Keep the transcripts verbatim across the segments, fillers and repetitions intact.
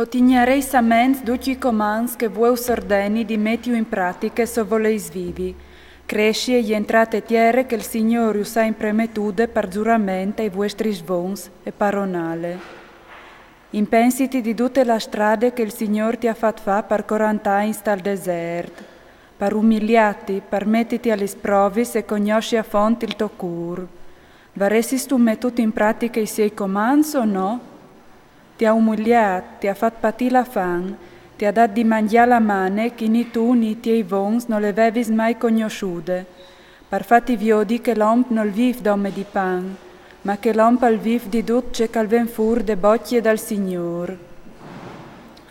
O tignareis a ments ducj i comands che vuê us ordeni di meti in pratiche se o voleis vivi, cresci e jentrâ te tiere che il Signôr us à impremetude par zurament ai vuestris vons e par onâle. Impensiti di dute la strade che il Signôr ti à fat fâ par corant'agns tal desert, par umiliâti, par metiti a lis provis e cognossi a font il to cûr. Varessistu metût in pratiche i siei comands o no? Ti à umiliât, ti à fat patî la fam, ti à dât di mangjâ la mane che ni tu ni i tiei vons no le vevis mai cognossude, par fâti viodi che l'om nol vîf dome di pan, ma che l'om al vîf di dut ce che al ven fûr de bocje dal Signôr.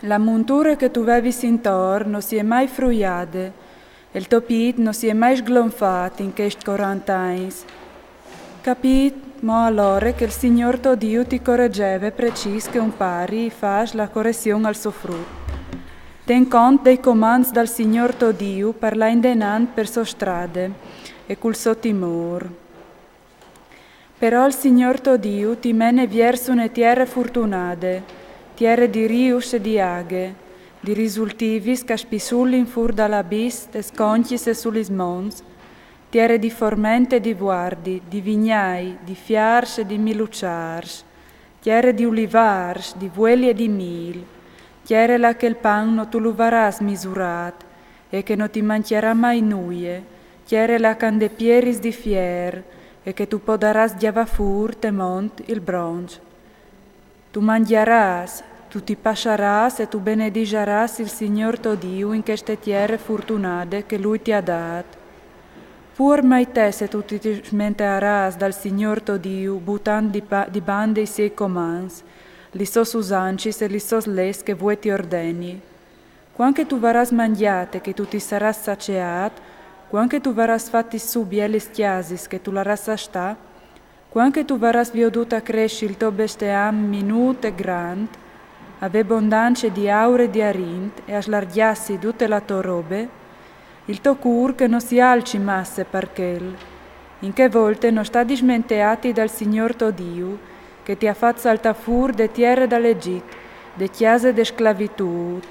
La munture che tu vevis intor no si è mai fruiade, e il to pît no si è mai sglonfât in chescj corant'agns. Capît mo alore che il Signôr to Diu ti coregeve precîs che un pari i fâs la coression al so frut. Ten cont dai comands dal Signôr to Diu par lâ indenant pe sô strade e cul so timôr. Però il Signôr to Diu ti mene viers une tiere furtunade, tiere di rius e di aghe, di risultivis che a spissulin fûr dal abis e sconcjise su lis monts, tiere di forment e di vuardi, di vignâi, di fiârs e di miluçârs, tiere di ulivârs, di vueli e di mîl, tiere là che il pan no tu lu varâs misurât, e che no ti mancjarà mai nuie, tiere là che a 'nd è pieris di fier, e che tu podarâs gjavâ fûr te mont il bronç. Tu mangjarâs, tu ti passarâs e tu benedixarâs il Signôr to Diu in cheste tiere furtunade che lui ti à dât. Puar mai te se tu ti dismentearâs dal Signôr to Diu, butant di, pa- di bande i siei comands, lis sôs usancis e lis sôs leis che vuê ti ordeni. Cuant che tu varâs mangjât e che tu ti sarâs saceât, cuant che tu varâs fat sù bielis cjasis che tu larâs a stâ, cuant che tu varâs viodût a cressi il to besteam minût e grant, a vê bondance di aur e di arint e a slargjâsi dute la tô robe, il to cûr che no si alci masse par chel. In chê volte no sta dismenteâti dal Signôr to Diu, che ti à fat saltâ fûr de tiere dal Egjit, de cjase de sclavitût,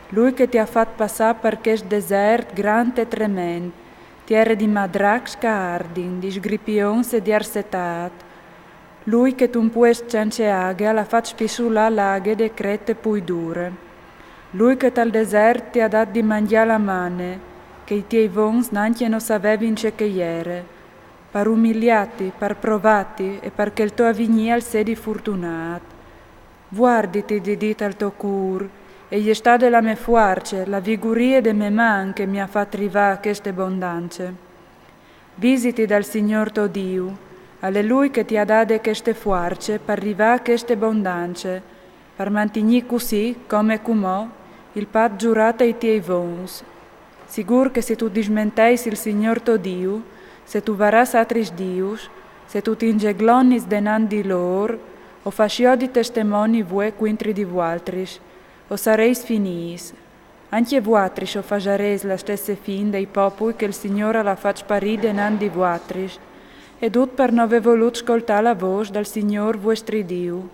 lui che ti à fat passâ par chest desert grant e trement, tiere di madracs che a ardin, di sgripions e di arsetât, lui che tun puest cence aghe al à fat spissulâ la aghe de crete plui dure, lui che tal desert ti à dât di mangjâ la mane, che i tiei vons nancje no savevin ce che jere, par umiliâti, par provâti e par che il to avignî al sedi furtunât. Vuarditi di dî al to cûr: e je stade la mê fuarce, la vigurie de mê man che mi à fat rivâ a cheste bondance. Visiti dal Signôr to Diu, al è lui che ti à dade cheste fuarce par rivâ a cheste bondance, par mantignî cussì, come cumò, il pat zurât ai tiei vons. Sigûr che se tu dismenteis il Signôr to Diu, se tu varâs atris dius, se tu ti ingeglonis denant di lôr, o fâs jodi testemoni vuê cuintri di vualtris, o sareis finîts. Ancje vuatris o fasarês la stesse fin dai popui che il Signôr al à fat sparî denant di vuatris, e dut par no vê volût scoltâ la vôs dal Signôr vuestri Diu.